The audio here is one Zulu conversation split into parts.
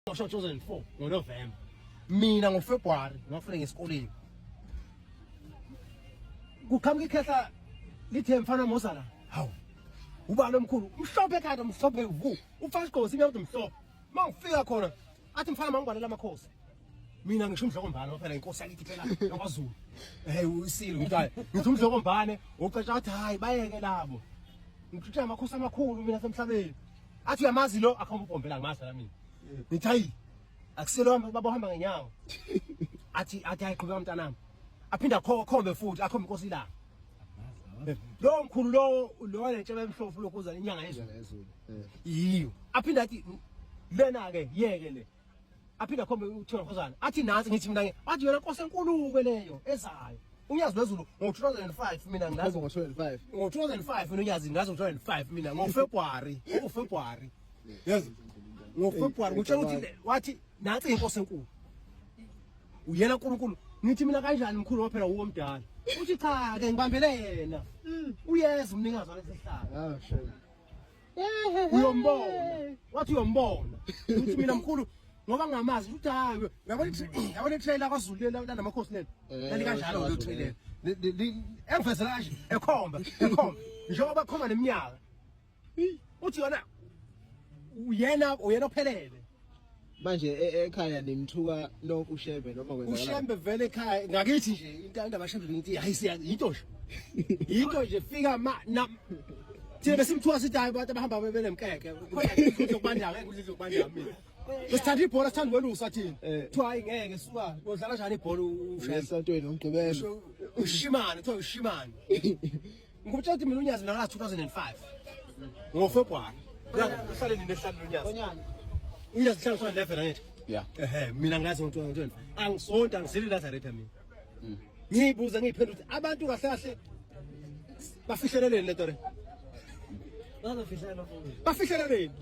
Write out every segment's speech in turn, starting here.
Ngisho 2004 ngoNovember. Mina ngoFebruary ngafuna ngesikoleni. Kuqhamuka ikhehla lithe mfana mozala. Hawu. Ubani omkhulu? Umhlophe ekhanda umhlophe vu. Ufaka isigqoko simnyama mhlophe. Mangifika khona athi mfana mangibalela amakhosi. Mina ngisho umdlokombane phela inkosi yakithi phela yakwaZulu. Hey usile ukuthi hayi ngithi umdlokombane ucetsha athi hayi bayeke labo. Ngithuthi amakhosi amakhulu mina semhlabeni. Athi uyamazi lo akhomba ubhombela ngimazi la mina. Ngithi hayi akuselo hamba baba uhamba ngenyawo. Athi athi hayi qhubeka mntanami. Aphinda akhombe futhi akhombe inkosi ilanga. Lo mkhulu lo lo lentshebe emhlophe lokhuza inyanga yezulu. Yiyo. Aphinda athi lena ke yeke le. Aphinda akhombe uThina Khosana. Athi nansi ngithi mina ke athi yona nkosi enkulu ke leyo ezayo. Unyazi lwezulu ngo-2005 mina ngilazi ngo-2005. Ngo-2005 mina unyazi ngilazi ngo-2005 mina ngoFebruary, ngoFebruary. Yes. NgoFebruary ngitshela ukuthi wathi nansi inkosi enkulu. Uyena uNkulunkulu. Ngithi mina kanjani mkhulu waphela uwo omdala. Uthi cha ke ngibambele yena. Uyeza umnikazi walesi sihlalo. Ah, shame. Uyombona. Wathi uyombona. Ngithi mina mkhulu ngoba ngingamazi ukuthi hayi uyabona yabona itrailer kwaZulu lena namakhosi lena. Lali kanjalo lo trailer. Engivezela kanje ekhomba ekhomba njengoba khomba neminyaka. Uthi yona uyena uyena ophelele. Manje ekhaya nimthuka lonke uShembe noma kwenzakala? UShembe vele ekhaya ngakithi nje into indaba Shembe ngithi hayi siya into nje. Into nje fika ma na thina besimthuka sithi hayi abantu abahamba benemkeke. Khona ukuthi okubanda ngeke ukuthi okubanda mina. Besithanda ibhola sithanda ukwelusa thina. Kuthiwa hayi ngeke suka udlala kanjani ibhola uShembe. Esontweni uMgqibelo. Ushimane kuthiwa ushimane. Ngikutshela ukuthi mina unyazi mina 2005 ngoFebruary. Uhlale nini ehlala unyazi? Unyazi uhlala 2011 angithi? Yeah. Ehhe mina ngazi ngo-2012. Angisonto angisile Nazareth mina. Ngiyibuza ngiyiphendula ukuthi abantu kahle kahle bafihleleleni lento le. Bafihleleleni.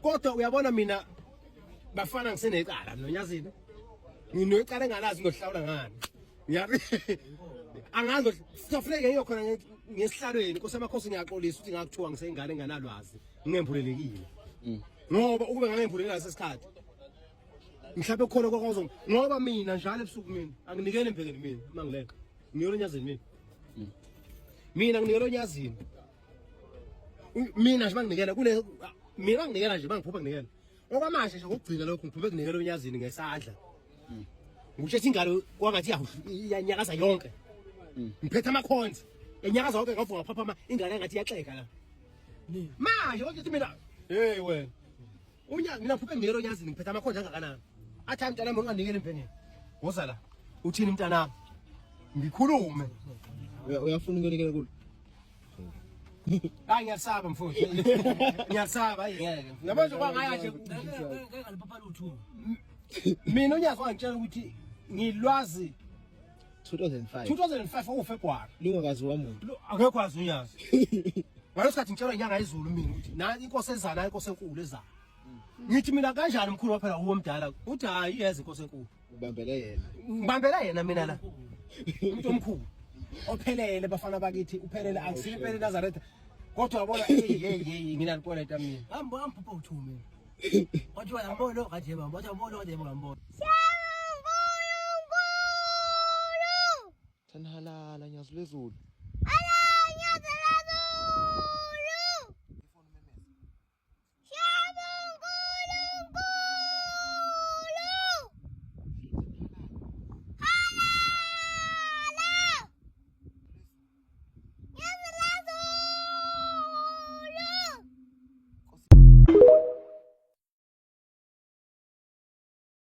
Kodwa uyabona mina bafana ngisenecala mina onyazini. Nginecala engalazi ngohlawula ngani. Ngiyabi angazi kufuneka ngiyokhona ngesihlalweni Nkosi amakhosi ngiyaxolisa ukuthi ngakuthiwa ngiseyingane enganalwazi ngingembulelekile. Ngoba ukube ngangembulelekile ngalesikhathi mhlawumbe kukhona kwakwazo ngoba mina njalo ebusuku mina anginikele embhekeni mina uma ngileqa nginikele onyazini mina. Mina nginikele onyazini. Mina nje banginikela kule mina banginikela nje bangiphupha nginikela. Okwamanje nje ngokugcina lokhu ngiphuphe kunikela onyazini ngesandla. Ngusho ingalo kwangathi iyanyakaza yonke. Ngiphethe amakhonzi. Enyakaza yonke ngavuka ngaphaphama ingane engathi iyaxega la. Manje kodwa uthi mina hey wena. Unya mina phuphe nginikela onyazini ngiphethe amakhonzi angakanani. Athi hayi mntanami unganikeli empengeni. Woza la. Uthini mntanami? Ngikhulume. Uyafuna ukunikela kulo? Hayi ngiyasaba mfowethu. Ngiyasaba hayi ngeke. Yabo nje kwangaya nje Ngeke ngalipapa lutho. mina unyazi wangitshela ukuthi ngilwazi 2005. 2005 okuFebruary. Lungakaziwa muntu. Akekho wazi unyazi. Ngaleso sikhathi ngitshelwa inyanga yezulu mina ukuthi na inkosi ezayo na inkosi enkulu ezayo. Ngithi mina kanjani mkhulu waphela uwo omdala uthi hayi iyeza inkosi enkulu. Ubambele yena. Ngibambela yena mina la. Umuntu omkhulu. Ophelele bafana bakithi uphelele akusiyo impela eNazaretha. Kodwa yabona hey hey hey nginalikweleta mina. Hamba hamba uthu mina. Wathi wayambona lo kaje bamba, wathi wambona kaje ngambona. Thanhalala nyazi lwezulu. Ala